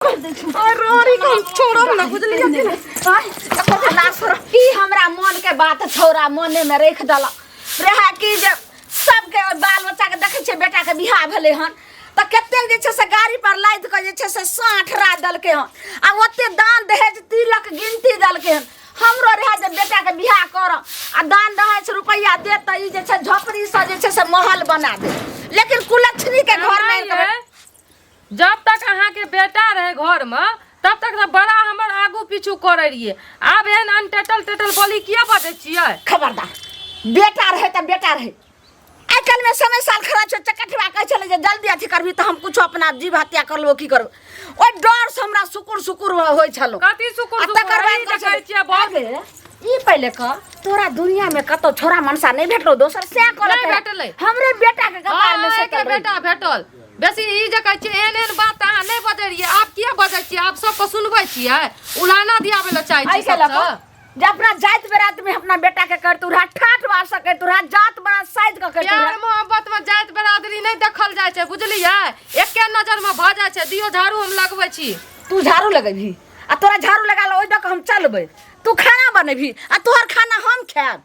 Rory के हम छोड़ब ना बुझलियै कि नहि? आँय, एकर तऽ लाश रह। की हमरा मन के बात छौड़ा मने में रख देलक रहे कि जे सबके ओहि बाल बच्चा के देखै छियै बेटा के बियाह भेलै हन तऽ कतेक जे छै से गाड़ी पर लादि कऽ जे छै से साँठ रा देलकै हन आ ओते दान दहेज तिलक गिनती देलकै हन हमरो रहे जे बेटा के बियाह करब आ दान दहेज रुपैआ देत तऽ ई जे छै झोपड़ी से जे छै से महल बना दे लेकिन कुलक्षणी के घर में नहि, जब तक अहाँके बेटा रहे घरमे तब तक तऽ बड़ा हमर आगू पीछू करै रहियै आब एहन अनटेटल टेटल बोली किया बजै छियै खबरदार बेटा रहे तऽ बेटा रहे आइ काल्हि में समय साल खराब छै चकठवा कहै छलै जे जल्दी अथी करबी तऽ हम कुछो अपना जीव हत्या कर लेबो की करबो ओहि डर से हमरा सुकुर सुकुर होइ छलो कथी सुकुर आ सुकुर तकर बाद अहीं कहै जे कहै छलै, छियै बहुत अरे, ई पहिले कह तोरा दुनिया में कतौ छोरा मनसा नहीं भेटलो दोसर से कर नहि भेटलै। हमरे बेटा के कपार में हाँ, सटल एके रही। बेटा भेटल बेसी ई जे कहै छियै एहन एहन बात तऽ अहाँ नहि बजै रहियै आब किया बजै छियै आब सबके सुनबै छियै उलाना दियाबै लए चाहै एहि छियै के लऽ कऽ सबसँ जे अपना जाति बरात में अपना बेटा के करतू रहा ठाठ बार से करतू रहा जात बरात साइज के करतू प्यार रहा मोहब्बत में जाति बरादरी नहि देखल जाइ छै बुझलियै एके नजर में भऽ जाइ छै दियौ झाड़ू हम लगबै छी तू झाड़ू लगेबही आ तोरा झाड़ू लगा ले ओहि दऽ कऽ हम चलबै तू खाना बनेबही आ तोहर खाना हम खायब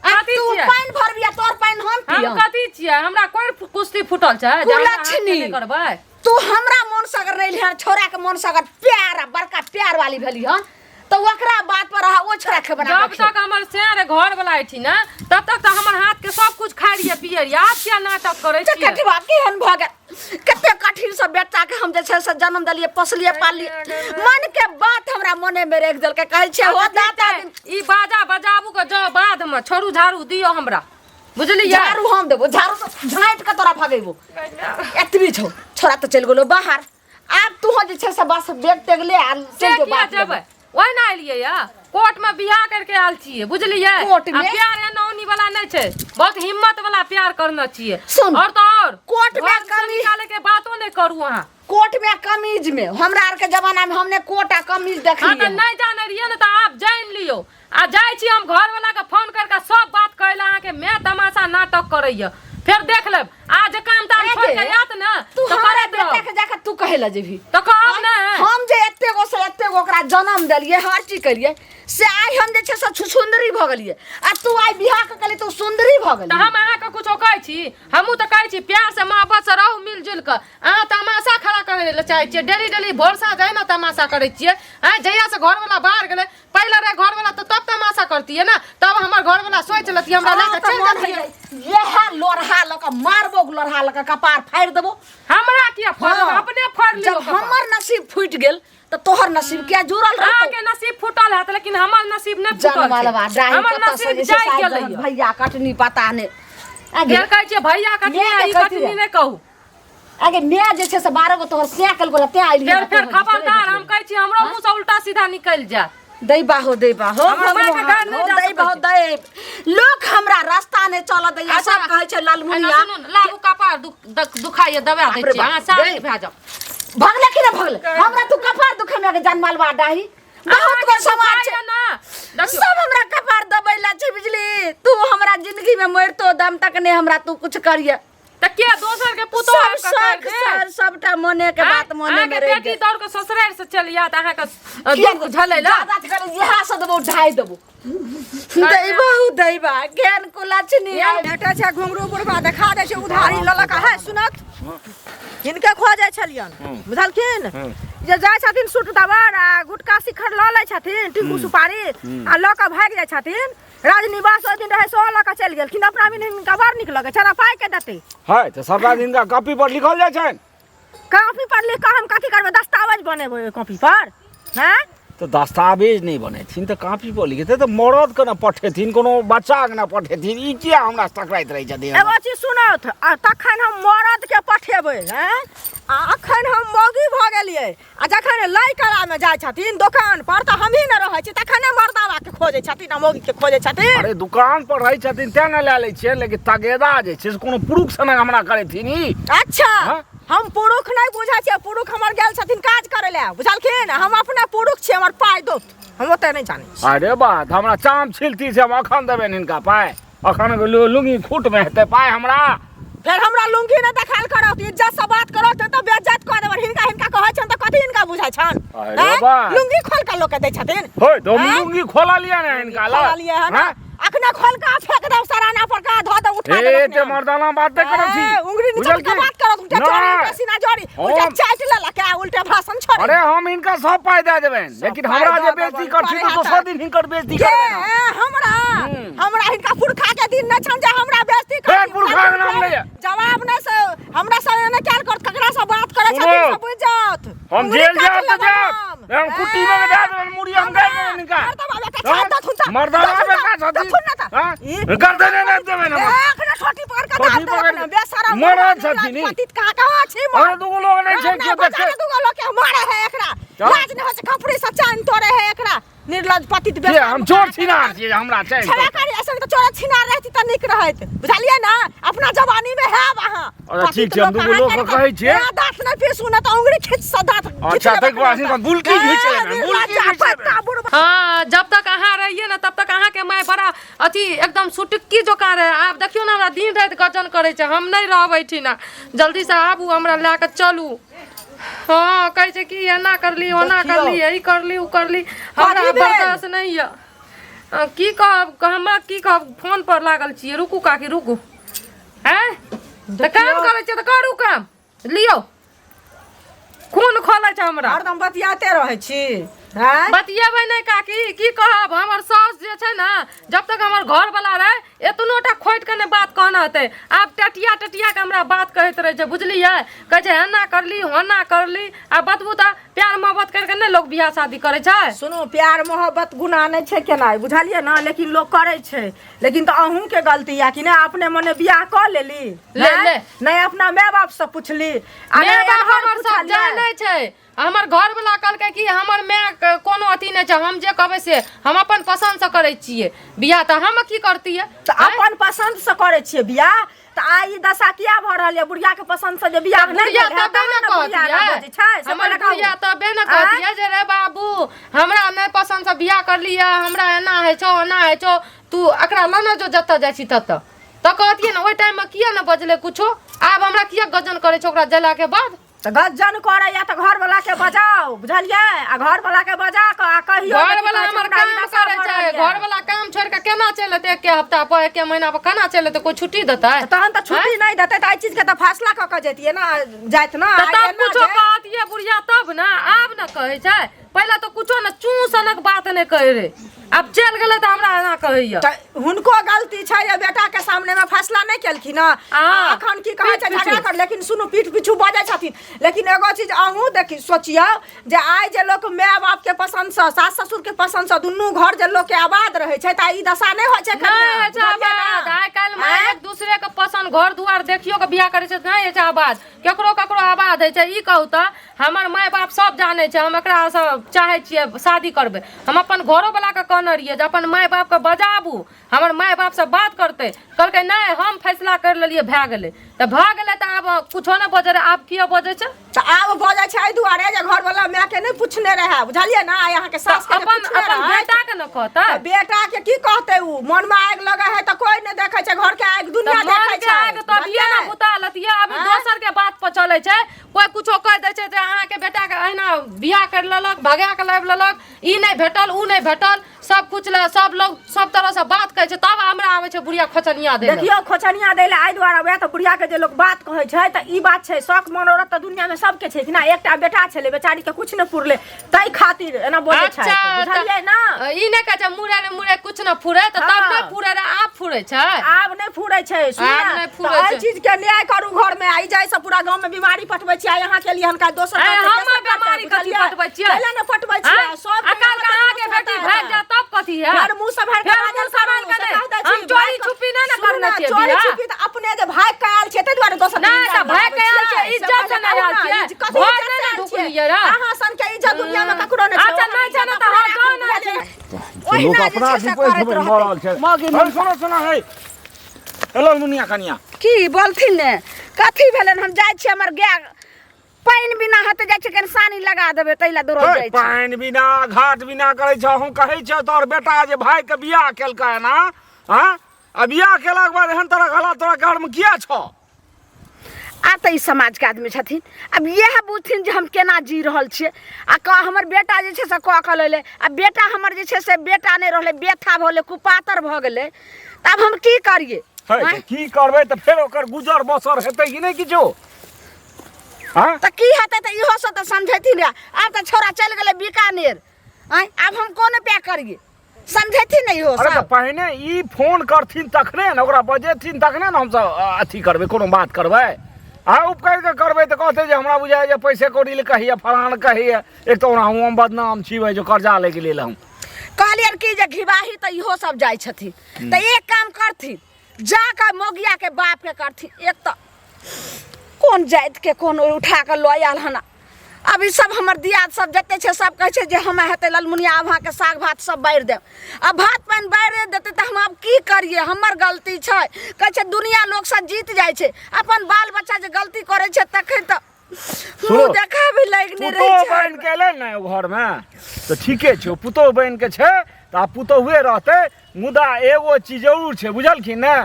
आ कथी तू छियै? पानि भरबी आ तोहर पानि हम हम पियब कथी छियै हमरा कोइ कुश्ती फूटल छै जे हमरा हाथ से कुलक्षणी। नहि करबै तू हमरा मन से अगर नहीं हन छोरा के मन से अगर प्यार आ बड़का प्यार वाली भेली हन तो ओकरा बात पर रहा ओ छोरा के बना जब के तक हमर सैर घर वाला एठी ने तब तक तऽ हमर हाथ के सब कुछ खाइ रहियै पियै रहियै आब किया नाटक करै छियै कठिवा केहन भऽ गेल कते कठिन से बेटा के हम जे छै से जन्म देलियै पोसलियै पाललियै मन के बात हमरा मने में राखि देलकै कहै छियै हो दाता दिन ई बाजा बजाबू के जाओ बाद में छोड़ू झाड़ू दियो हमरा बुझलियै झाड़ू हम देबो झाड़ू से झाँटि के तोरा भगेबो एतबी छौ छोरा तऽ चलि गेलो बाहर आब तू जे छै से बस बैग तेग ले आ से चलि जो किया बाप जेबै लग। ओहि ना एलियै या कोर्ट में बियाह करके आयल छियै बुझलियै कोर्ट में? आ प्यार एना ओनी वाला नहि छै बहुत हिम्मत वाला प्यार करना छियै सुन, और तो और कोर्ट में घर से कमी- निकाले के बातो नहि करू अहाँ कोट में कमीज में हमरा आर के जमाना में हमने कोट आ कमीज हाँ तऽ देखलिए नहि जानै रहियै ने तऽ आब जानि लियौ आ जाइ छी हम घरवला के फोन करके सब बात कहै लए अहाँके मैं तमाशा नाटक करैया फेर देख लेब आ जे काम ताम छोड़ के आयत ने तू तऽ हमरा करैत बेटा रहब के जाके तू कहे लए जेबही तऽ कहब ने हम जे एते गो से एते गो ओकरा जन्म देलिए हर चीज करिए से आइ हम जे छै से छुछुंदरी भऽ गेलिए आ तू आइ बियाह के केली तू सुंदरी भऽ तऽ गेली हम अहाँके कुछो कहै छी हमहूँ तऽ कहै छी प्यार से मोहब्बत से रहू मिल जुलि कऽ अहाँ तमाशा खड़ा करै लए चाहै छियै डेली डेली भोर साँझ अहिना तमाशा करै छियै आँय जहिया से घरवला बाहर गेलै पहिले रहे घरवला तऽ तब तमाशा करतियै ने तब हमर घरवला सोचि लेतियै हमरा लए कऽ चलि जतियै इएह लोढ़ा लऽ कऽ मारबो लोढ़ा लऽ कऽ कपार फाड़ि देबो हमरा किया फोड़ब हाँ। अपने फोड़ लियौ जब हमर नसीब फूटि गेल तऽ तोहर नसीब किया जुड़ल रहतौ अहाँके नसीब फूटल हैत लेकिन हमर नसीब नहि फूटल जनमलवा छै डाही हमर कतऽ से नसीब जे छै जागि साइड गेलै रहल, भैया कटनी पता नहि आगे फेर कहै छियै भैया कटनी माय के ई कहती कटनी रहे। नहि कहू आगे मैं जे छै से 12 गो तोहर सैं कल गोला तें आइली फेर फेर खबरदार हम कहै छी हमरो मुँह से उल्टा सीधा निकलि जायत दै बाहो दै बाहो हमर माय के घर नहि हो जा दै सकै बाहो छै। दै लोक हमरा रास्ता नहि चलऽ दैया अच्छा, सब कहै छै एना लालमुनिया सुनू ने, लाबू कपार दुखाइए दबा दै बाप रे छी अहाँ बाप, शान्त दै। भए जाउ भगले कि नहि भगले हमरा तू कपार दुखे में जनमलवा डाही बहुत गो समाज छै दुखाइए ना देखियौ सब हमरा कपार दबै ला छै बुझली तू हमरा जिंदगी में मरतो दम तक नहीं हमरा तू कुछ करिए तऽ के दोसर के पुतोह सब आबि कऽ शौक करि देत? सर सबटा मने के बात मने अहाँके में रहि बेटी गेल दौड़ के ससुरारि से चलि आयत अहाँके दुख झलै लए ज्यादा करे इएह से देबो ढाई देबो दैबा हो दैबा ज्ञान कुलक्षणी भेटै छै घुंघरू बुढ़बा देखा दै छै उधारी लऽ लऽ कऽ हे सुनत हिनके खोजै छलियन बुझलखिन जे जाइ छथिन सूट दबर आ गुटका शिखर लऽ लै छथिन टिंकू सुपारी आ लऽ कऽ भागि जाइ छथिन राजनिवास ओहि दिन रहै सेहो लऽ कऽ चलि गेलखिन अपना बिन हिनका बड़ नीक लगै छनि आ पाइ के देतै है तऽ सबटा दिन कॉपी पर लिखल जाइ छनि कॉपी पर लिख कऽ हम कथी करबै दस्तावेज बनेबै ओहि कॉपी पर हैं तऽ दस्तावेज नहि बनेथिन तऽ कॉपी पर लिखेतै तऽ मरदके ने पठेथिन कोनो बच्चाके ने पठेथिन ई किया हमरा से टकराइत रहै छथिन एगो चीज सुनौथ आ तखन हम मरद के पठेबै हैं आ अखन हम मौगी भऽ गेलियै आ जखन लै कलामे जाइ छथिन दोकान पर तऽ हमही ने रहै छी तखने मर्दाबाके खोजै छथिन आ मौगीके खोजै छथिन अरे दुकान पर रहै छथिन तें ने लए लै छियै लेकिन तगेदा जे छै से कोनो पुरुष सनक हमरा करेथिन ई अच्छा हाँ? हम पुरुष नहि बुझै छियै पुरुष हमर गेल छथिन काज करै लए बुझलखिन हम अपने पुरुष छियै हमर पाइ दो हम ओते नहि जानै छी अरे बात हमरा चाम छिलती से हम अखन देबनि हिनका पाइ अखन लुंगी खूटमे हेतै पाइ हमरा फेर हमरा लुंगी नहि देखायल करत, इज्जत से बात करत तऽ बेइज्जत कऽ देबनि। हिनका हिनका कहै छनि तऽ कथी हिनका बुझाइ छनि? अरे आँय? बा। लुंगी खोल कऽ लोकके दै छथिन। होय तो हम आँय? लुंगी खोला लिया ना इनका ला। खोललियै हन? हाँ? अखने खोल कऽ फेंक देब सराना पर का धऽ देब उठा ए देब। ते मर्दाना बात नहीं करत छी। ए, उंगली नीचा बुझल के की? बात करत, उल्टा चोरी, नहीं। उल्टा सीना जोड़ी, उल्टा हम- चाटि लेलक आ उल्टा भाषण छोड़े। अरे हम इनका सब पाई दे देबेन, लेकिन पाइ हमरा दऽ जे बेइज्जती देबनि, करछी पाइ तो दोसर हाथ। दिन हिनकर बेइज्जती के करबेन हम। ए, हमरा हमरा हिनका पुरखा के दिन नहि छनि जे हमरा बेइज्जती फेर करथिन। पुरखा के नाम लैया। जवाब नहि से हमरा से एना कैल करत, ककरा से बात करै सुनो। छथिन से बुझि जात। हम उंगली जेल काटि जायब तऽ लेबनि जायब। हम। हम कुट्टी में दे देबनि, मुड़ी हम गाड़ि देबनि हिनका। मर्दाना मर्दाना बेटा छथिन। हाँ? गर्दने नहि देबनि हम। ठोटी पकड़ के- मरद छथिन ई। अरे दूगो लोग नहि छै केओ देखै। चल। लाज नहि होइ छै, खपड़ी से चानि तोड़े है एकरा निर्लज पतित। के हम चोर छिनार छियै हमरा चाही? छेबे करी, ऐसन तऽ चोर छिनार रहती तऽ नीक रहैत, बुझलियै ने? अपना जवानी में हैब अहाँ। अच्छा, ठीक छै, हम दूगो लोक के कहै छियै। दाँत नहि पीसू ने तऽ उंगली खींच से दाँत खींच अच्छा, लेबै। ताहिके बाद हिनका बुलकी घीच लेबै, ए, बुलकी निर्लज्जा, घीच लेबै। पत्ता बुढ़बा। हाँ, जब तक अहाँ रहिए ने तब तक अहाँके माय बड़ा अथी एकदम सुटुक्की जोका रहे। आब देखियौ ने, हमरा दिन राति गजन करै छै। हम नहि रहबै एहिठिना, जल्दीसँ आबू, हमरा लए कऽ चलू। हाँ, कहै छै कि एना करली, ओना देखियौ। करली, ई करली, उ करली। हमरा कथी भेल? बर्दाश्त नहि यऽ। की कहब हमरा, की कहब, फोन पर लागल छियै। रुकू काकी, रुकू। आँय, तऽ काम करै छियै तऽ करू काम। लियौ, खून खोलै छै हमरा। हरदम बतियाते रहै छी, आँय? बतियेबै नहि काकी? की कहब, हमर साउस जे छै ने, जब तक हमर घर वाला रहे एतनो टा खोटि के नहि बात कहने हेतै। आब टटिया टटिया के हमरा बात कहैत रहै छै, बुझलियै? कहै छै एना करली, ओना करली। आ बतबू तऽ, प्यार मोहब्बत करि के नहि लोक बियाह शादी करै छै? सुनू, प्यार मोहब्बत गुनाह नहि छै केनाइ, बुझलियै ने? लेकिन लोक करै छै। लेकिन तऽ अहूँके गलती यऽ कि नहि अपने मने बियाह कऽ लेली? ले, आँय? ले। नहि अपना माय बाप से पुछली आ माय नहि बाप एम्हर हमर सब पुछलियै। जानै छै। हमर घर वाला कहलकै कि हमर माय के कोनो अथी नहि छै, हम जे कहबै से, हम अपन पसंद से करै छियै बियाह। तऽ हम की करतियै? तऽ अपन पसंद से करै छियै बियाह तऽ आइ ई दशा किया भऽ रहल यऽ? बुढ़िया के पसंद से जे बियाह नहि बुढ़िया भेल हैत, तबे ने तहन ने बुढ़िया एना कहतियै। बजै छै से हमर पहिले कहू। बुढ़िया तबे ने कहतियै जे रे बाबू, हमरा नहि पसंद से बियाह करलियै, हमरा एना होइ छौ, ओना होइ छौ, तू एकरा लऽ ने जो जतऽ जाइ छी ततऽ। तऽ कहतियै ने? ओहि टाइममे किया ने बजलै कुछो? आब हमरा किया गजन करै छै ओकरा जलाके बाद? तऽ गज्जन करैया तऽ घरवला के बजाउ, बुझलियै? आ घरवला के बजा कऽ आ कहियौ जे घर की वाला कहै छै, हमर हमरा ई काम दशा करै भऽ छै। रहल यऽ। घर वाला काम छोड़ि कऽ केना चलि एतै? एके हफ्ता पर, एके महीना पर केना चलि एतै? कोइ छुट्टी देतै? तहन तऽ छुट्टी नहि देतै तऽ एहि चीज के तऽ फैसला कऽ के जैतियै ने, जाइत ने। तऽ आ तब एना कुछो जे- कहतियै बुढ़िया तब ने। आब ने कहै छै, पहिले तऽ कुछो ने चू सनक बात नहि कहै रे। आब चलि गेलै तऽ हमरा एना कहैया। तऽ हुनको गलती छै जे बेटा के सामने में फैसला नहि केलखिन हँ। आ, आ अखन की कहै छै पीठ झगड़ा पिछू। कर। लेकिन सुनू, पीठ पीछू बजै छथिन, लेकिन एगो चीज अहूँ देखी, सोचियौ जे आइ जे लोक माय बाप के पसंद सँ, सास ससुर के पसंद सँ दुनू घर जे लोक के आबाद रहै छै तऽ ई दशा नहि होइ छै नहि कनिया, होइ छै बुझलियै ने? आबाद। आइ काल्हि मे आँय? एक दूसरे के पसंद घर दुआर देखियो के बियाह करै छै, नहि होइ छै आबाद। केकरो केकरो आबाद होइ छै। ई कहू तऽ, हमर माय बाप सब जानै छै हम एकरा से चाहै छियै शादी करबै। हम अपन घरो वाला के कहने रहियै जे अपन माय बाप के बजाबू, हमर माय बाप से बात करतै। कहलकै नहि, हम फैसला करि लेलियै, भए गेलै तऽ भए गेलै। तऽ आब कुछो नहि बजै रहै, आब कियो बजै छै? तऽ आब बजै छै एहि दुआरे जे घरवला माय के नहि पुछने रहै, बुझलियै ने? आइ अहाँके सास के जे अपन पुछने अपन रहैत, बेटा के ने कहतै? तऽ बेटा के की कहतै? उ मन में आगि लगे है तऽ कोई नहि देखै छै, घर के आगि दुनिया तऽ मन देखै के छै, आगि तभिए ने बुझलियै? बुता लतियै। अभी आँय? दोसर के बात पर चलै छै। कोई कुछो कहि दै छै जे अहाँके बेटा के अहिना बियाह करि लेलक, भगा के लाबि लेलक, ई नहि भेटल, उ नहि भेटल, सब कुछ ले सब लोग सब तरह से बात कहै छै। तब हमरा आबै छै बुढ़िया खोचनिया दै लए। देखियौ, खोचनिया दै लए एहि दुआरे वएह तऽ बुढ़िया के जे लोक बात कहै छै तऽ ई बात छै, शौक मनोरथ तऽ दुनिया में सबके छै कि ना? एकटा बेटा छलै, बेचारी के कुछ नहि पुरलै, ताहि खातिर एना बोलै छै, अच्छा, बुझलियै ने? ई नहि कहै छै मुड़े ने मुड़े कुछ न फुरे, तऽ तब हाँ। नहि फुरे रहे, आब फुरे छै। आब नहि फुरै छै, सुनू आब ने, नहि फुरै तऽ एहि छै। चीज के न्याय करू घर में। आई जाइ से पूरा गांव में बीमारी पटबै छी। आइ अहाँ के लिए हनका दोसर आइ गाँव के हम तेसर करतै, बीमारी कथी बुझलियै? पटबै छियै? कैला ने पटबै छियै? आँय? सब अकाल के अहाँके बेटी भागि जायत तब कथी है? फेर मुँह से भरि के फेर बाजल मुँह से भरि करू, के से नहि। कहि दै छी, हम चोरी भागि- छुपी नहि ने सुनू करने ने, छियै चोरी बियाह। छुपी तऽ अपने जे भागि के आयल छियै ताहि दुआरे दोसर नहि, दिन तऽ भागि के आयल छियै, से इज्जत से पहिले नहि आयल कहू ने, छियै। कथी घर इज्जत नहि से ने आयल छियै? ढुकलियै रऽ। अहाँ सन के इज्जत दुनिया में ककरो नहि छै। अच्छा, नहि छै ने तऽ हम जाउ ने। लोक ओहिना जे अपना छै से अथी पैठ करैत पर रहतै। मरल छै। अरे सुनो सुनो, हे हेलो मुनिया कनिया। की बोलथिन ने, कथी भेलनि? हम जाइ छियै, हमर गाय पानि बिना हेतै, जाइ छियै कनि सानी लगा देबै, ताहि लए दौड़ल हे, जाइ छी। पानि बिना घाट बिना करै छ। हम कहै छ तोहर बेटा जे भाई के बियाह केलकै ना, हाँ, आ बियाह केलाके बाद एहन तरह हालात तोरा घरमे किया छौ? आब तऽ ई समाजके आदमी छथिन आब इएह बुझथिन जे हम केना जी रहल छियै आ कह हमर बेटा जे छै से कऽ कऽ लेलै आ बेटा हमर जे छै से बेटा नहि रहलै बेथा भऽ गेलै कुपातर भऽ गेलै तऽ आब हम की करियै है, तऽ की करबै तऽ फेर ओकर गुजर बसर हेतै कि नहि किछो आँ तऽ की हेतै तऽ इहो सब तऽ समझेथिन रहे आब तऽ छौड़ा चलि गेलै बीकानेर आँय आब हम कोन उपाय करियै समझेथिन ने इहो अरे तऽ सब पहिने ई फोन करथिन तखने ने ओकरा बजेथिन तखने ने हमसब अथी करबै कोनो बात करबै आ उपकरि कऽ करबै तऽ कहतै जे हमरा बुझाइ जे पैसे कौड़ी लए कहैए फलान कहैए एक तऽ ओना हम बदनाम छी भाइ जो कर्जा लैके लेल हम कहलियनि कि जे घिबाही तऽ इहो सब जाइ छथिन तऽ एक काम करथिन जा कऽ मौगियाके बापके करथिन एक तऽ कोन जातिके कोन उठा कऽ लऽ आयल हन आब ई सब हमर दियाद सब जते छै सब कहै छै जे हमरा हेतै ललमुनिया आब अहाँके साग भात सब बारि देब आ भात पानि बारि देतै तऽ हम आब की करियै हमर गलती छै कहै छै दुनिया लोक सब जीत जाइ छै अपन बाल बच्चा जे गलती करै छै तखन तऽ मुँह देखाबै लागि नहि रहै पुतोह छै बनि के एलै ने घरमे तऽ ठीके छै पुतोह बनि के छै तऽ आब पुतोहुए रहतै मुदा एगो चीज जरूर छै बुझलखिन ने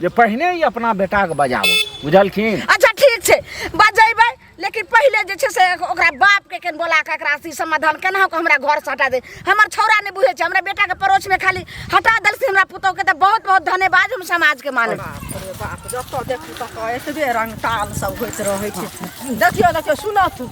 जे पहिने ही अपना बेटाके बजाबू बुझलखिन अच्छा ठीक छै बजेबै लेकिन पहिले जे छै से ओकरा बापके केन बोला कऽ एकरा अथी समाधान केना कऽ हमरा घरसँ हटा दे हमर छौड़ा नहि बुझै छै हमरा बेटाके पड़ोसमे खाली हटा देलखिन हमरा पुतोहके तऽ बहुत बहुत धन्यवाद हम समाजके मानब बाप रे बाप जतऽ देखू ततऽ एतबे रंग ताल सब होइत रहै छै देखियौ देखियौ सुनत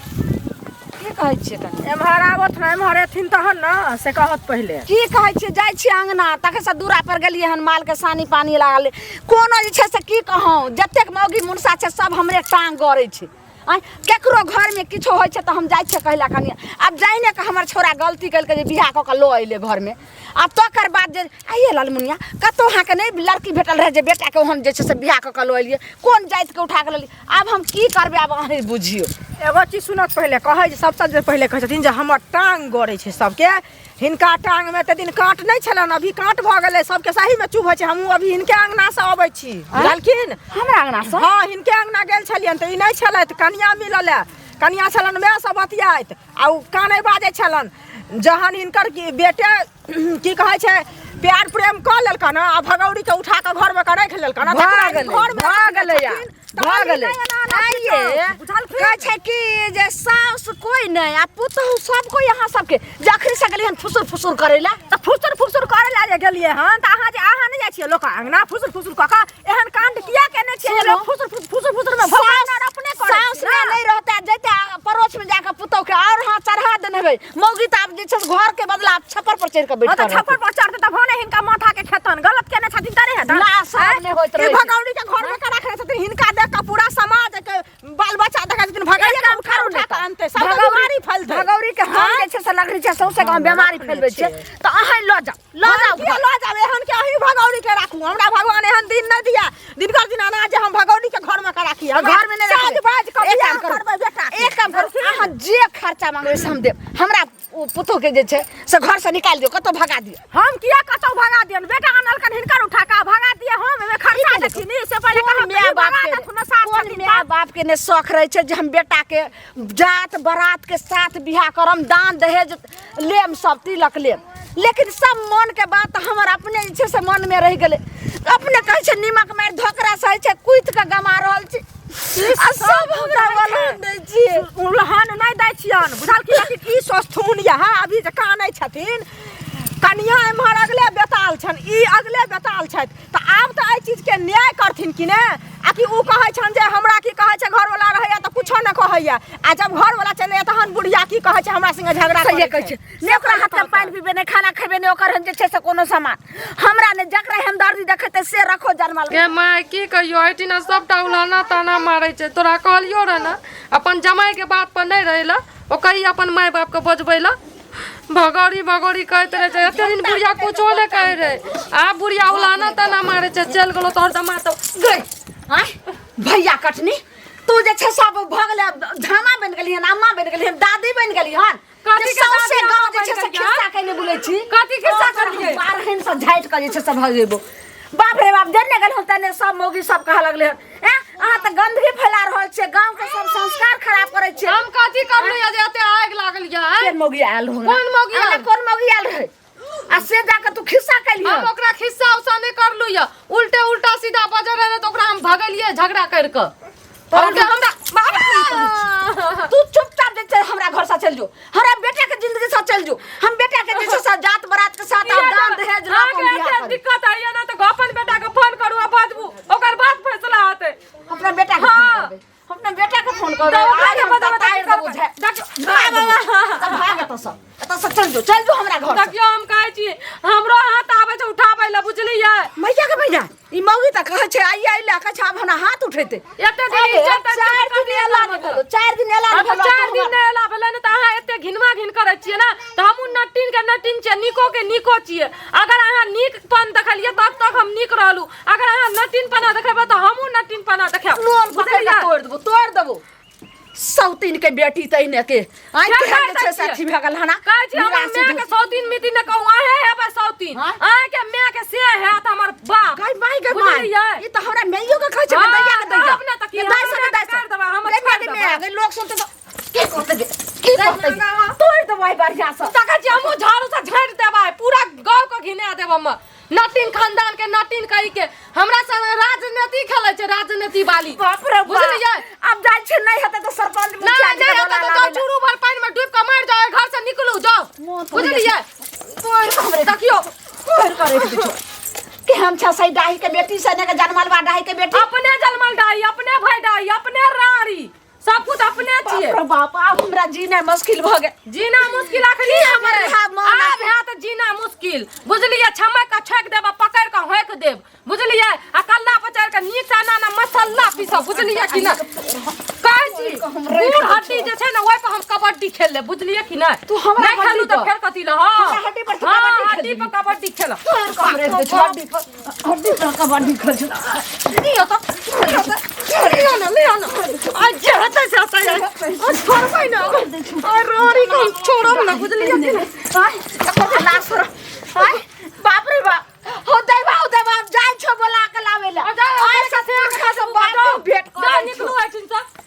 की कहै छियै कनि एम्हर आबत ने एम्हर एथिन तहन ने से कहत पहिले की कहै छियै जाइ छियै अङ्गना तखन से दूरा पर गेलियै हन मालके सानी पानी लागल कोनो जे छै से की कहूँ जतेक मौगी मुनसा छै सब हमरे टांग गड़ै छै आँय केकरो घरमे किछो होइ छै तऽ हम जाइ छियै कहै लए कनि आब जाइने कऽ हमर छौड़ा गलती केलकै जे बियाह कऽ कऽ लऽ अयलै घरमे आब तकर बाद जे आइए लालमुनिया कतहु अहाँके नहि लड़की भेटल रहै जे बेटाके ओहन जे छै से बियाह कऽ कऽ लऽ एलियै कोन जातिके उठा कऽ लऽ आब हम की करबै आब अहीं बुझियौ एगो चीज सुनत पहिले कहै जे सबसँ जे पहिले कहै छथिन जे हमर टांग गड़ै छै सबके हिनका टांगमे एते दिन काँट नहि छलनि अभी काँट भऽ गेलै सबके सहीमे चुभै छै हमहूँ अभी हिनके अङ्गनासँ अबै छी बुझलखिन हमरा अङ्गनासँ हँ हिनके अङ्गना गेल छलियनि तऽ ई नहि छलथि कनिया मिलल है कनिया छलनि माय सब बतियाइत आ ओ कानै बाजै छलनि जहन हिनकर बेटे की कहै छै प्यार प्रेम कऽ लेलकन आ भगौरी के उठा कऽ घरमे कऽ राखि लेलकन भऽ गेलै भऽ गेलै भऽ गेलै आइये कहै छै कि जे साउस कोइ नहि आ पुतहु सब कोइ अहाँ सबके जखनी से गेलियै हन फुसुर फुसुर करै लए तऽ फुसुर फुसुर करै लए जे गेलियै हन तऽ अहाँ जे अहाँ नहि जाइ छियै लोक अङ्गना फुसुर फुसुर कऽ कऽ एहन कांड किया केने छियै जे लोक फुसुर फुसुर फुसुर फुसुर मे भगवान आर अपने करै साउस ने नहि रहता जैते पड़ोस में जाके पुतोह के और हाँ चढ़ा देने हेबै मौगी तऽ आब जे छै से घर के बदला आब छप्पर पर चढ़ि कऽ बैठ हँ तऽ छप्पर पर चढ़तै तऽ भने हिनका माथा के खेतन गलत केने छथिन तऽ नहि हेतन ना, सब नहि होइत रहै ई छै। भगौड़ी के घर में के रखने छथिन हिनका देख कऽ पूरा समाज के बाल बच्चा देखै छथिन भगौड़ी के उठा उठा कऽ अनतै सब बीमारी फैलतै भगौरी के हम जे छै से लगरी छै सौंसे गाँव बीमारी फैलबै छै तऽ अहाँ लऽ जाउ लऽ जाउ किया लऽ जाब एहन के अहीं भगौरी के राखू हमरा भगवान एहन दिन नहि दिया दिनकर दिन अनाज जे हम भगौरी के घर में के राखी हमरा घर में नहि साँझ बाज के एक बियाह काम करू करबै बेटा के। एक काम करू अहाँ जे खर्चा मांगबै से हम देब हमरा ओ पुतोह के जे छै से घर से निकालि दियौ कतौ भगा दियौ हम किया कतौ भगा दियन बेटा अनलकन हिनकर उठा के भगा दिए हम एमे खर्चा देखी नी से पहिले कोन कहब माय बाप भगा के देथुन सास कोन छथिन माय बाप के ने शौख रहै छै जे हम बेटा के जात बारात के साथ बियाह करम दान दहेज लेम सब तिलक लेम लेकिन सब मन के बात हमर अपने जे छै से मन में रहि गेलै अपने कहै छै निमक मारि धोकरा सही छै कुति के गमा रहल छी आ सब हमरा बलहन दै छियै उलहन नहि दै छियन बुझल की लेकिन ई सोचथुन यह अभी जे कानै छथिन कनिया एम्हर अगले बेताल छनि ई अगले बेताल छथि तऽ आब तऽ एहि चीजके न्याय करथिन कि ने आ कि ओ कहै छनि जे हमरा की कहै छै घरवला रहैया तऽ कुछो नहि कहैया आ जब घरवला चलि जाइया तहन बुढ़िया की कहै छै हमरा संगे झगड़ा सहिए कहै छै ने ओकरा हाथके पानि पीबै ने खाना खेबै ने ओकर जे छै से कोनो सामान हमरा ने जकरा हमदर्दी देखेतै से रखो जनमल गे माय की कहियो एहिठिना सबटा उलाना ताना मारै छै तोरा कहलियो रह ने अपन जमाइके बात पर नहि रहै लए ओ कही अपन माय बापके बजबै लए भगौरी भगौरी कहैत रहै छै एते दिन बुढ़िया कुछो नहि कहै रहै आब बुढ़िया उलाना ताना मारै छै चलि गेलो तोहर दमा तऽ गई आँय भैया कटनी तू जे छै सब भऽ गेलै झामा बनि गेली हन अम्मा बनि गेली हन दादी बनि गेली हन कथी के सौंसे दादी गाँव अम्मा जे छै से बनि गेली हन? खिस्सा कयने बुलै छी कथी खिस्सा करलियै? बारहन से झाटि कऽ जे छै से भऽ जेबो बाप रे बाप जन्ने गेल हन तन्ने सब मौगी सब कहऽ लगलै हन एँ अहाँ तऽ गंदगी फैला रहल छियै गाँव के सब संस्कार खराब करै छियै हम कथी करलियै जे एते आगि लागल यऽ आँय? केहन मौगी आयल हो कोन मौगी आयल? कोन मौगी आयल रहै आ से जाके तू खिस्सा कैलियै हम ओकरा खिस्सा उस्सा नहि करलू यऽ उल्टे उल्टा सीधा बजै रहै ने तऽ ओकरा हम भगेलियै झगड़ा करि कऽ तोरा और हमरा बाबा तू चुपचाप जे छै हमरा घर से चल जो, हमरा बेटा के जिंदगी से चल जो। हम बेटा के जे छै से जात बरात के साथ आब दान दहेज लऽ कऽ हम अहाँके बियाह एते करब। दिक्कत होइया ना तऽ अपन बेटा के फोन करू आ बजबू, ओकर बाद फैसला हेतै। अपना बेटा के फोन हाँ। करबै, अपना बेटा के फोन करबै। तऽ ओकरा आइ के हम बतेबै तऽ तऽ की तारि देबौ करबै? झा- देखियौ, भाग एतऽ, भाग एतऽ सँ, एतऽ सँ चल जो, चल जो हमरा घर से। देखियौ हम कहै छी हमरो हाथ आबै छै उठाबै लए, बुझलियै? मैया के मैया, ई मौगी तऽ कहै छै आइ आइ लए कहै छै आब हमरा हाथ उठेतै। एते दिन अरे, इज्जत 4 दिन एला नहि भेलो, 4 दिन एला नहि अच्छा, भेलो, 4 दिन नहि एला भेलै ने तऽ अहाँ एते घिनवा घिन करै छियै ने, तऽ हमहूँ नटिन के नटिन छियै, नीको के नीको छियै। अगर अहाँ नीकपन देखलियै तब तक हम नीक रहलहुँ, अगर अहाँ नटिन पना देखेबै तऽ हमहूँ नटिन पना देखायब। नोल पकड़ि कऽ बुझलियै? तोड़ि देबो, तोड़ि देबो। सौतीन के बेटी तहिने के आइ फेर केहन जे कहै छै से छियै। अथी भए गेल हना। कहै छी हमर निराशी माय के सौतीन मिती ने कहू, अहें हेबै सौतीन, हाँ? अहाँके माय के से हैत हमर बाप। गै माय, गै माय। बुझलियै? ई तऽ हमरा माइयो के कहै छै, हाँ, दैया के दैया। तब ने तऽ की, दाइ हमर सब माय के दाइ सब। कर देबै, हमर गै माय, छोड़ि गै देबै। माय, गै लोक सुनतै तऽ की कहतै गे? की कहतै गे? तोड़ि देबै बढ़िआँ सँ। तखन छी हमहूँ झाड़ू से झाड़ि देबै, पूरा गाँव के घिना देब हम। नटिन खानदान के नटिन कही के हमरा संग राजनीति खेलै छै, राजनीति वाली। बाप रे बाप। बुझलियै? आब जाइ छै नहि हेतै तऽ सरपंच नहीं मुखिया जी नहीं के हेतै बोला तऽ जाउ लाबै लए। चूरू भर पानि में डूबि कऽ मरि जाउ, एहि घर से निकलू जाउ। मोन तो होइए। बुझलियै? तोड़ि कऽ हमरे देखियौ तोड़ि कऽ राखि दै छौ। केहन छै सही डाही के बेटी से ने के जनमलबा डाही के बेटी। अपने जनमल डाही, अपने भाई डाही, अपने राड़ी, सब कुछ अपने छियै। बाप रे बाप, आब हमरा जीना मुश्किल भऽ गेल। जीना मुश्किल अखनी हमर हमर हा मन आब हैत जीना मुश्किल, बुझलियै? छमक के छेक देब आ पकड़ के होक देब, बुझलियै? आ कल्ला पर चढ़ि के नीक से एना एना मसाला पीसब, बुझलियै कि नहि? कहै छी बूढ़ हड्डी जे छै ने ओहि पर हम कबड्डी खेल लेब, बुझलियै कि नहि? तू हमरा नहि खेलू हड्डी तऽ पर? फेर कथी लए? हँ। हमरा हड्डी पर तू हँ, कबड्डी हड्डी खेलबही? पर कबड्डी खेलब। तोहर के हम राखि दै छौ, हड्डी पर, हड्डी पर कबड्डी खेल छौ। लिअ तऽ, लिअ तऽ, लिअ ने, लिअ ने। आ जे हेतै से हेतै। आ छोड़बै ने। आ रोरी के हम छोड़ब ने, बुझलियै कि नहि? आँय, एकर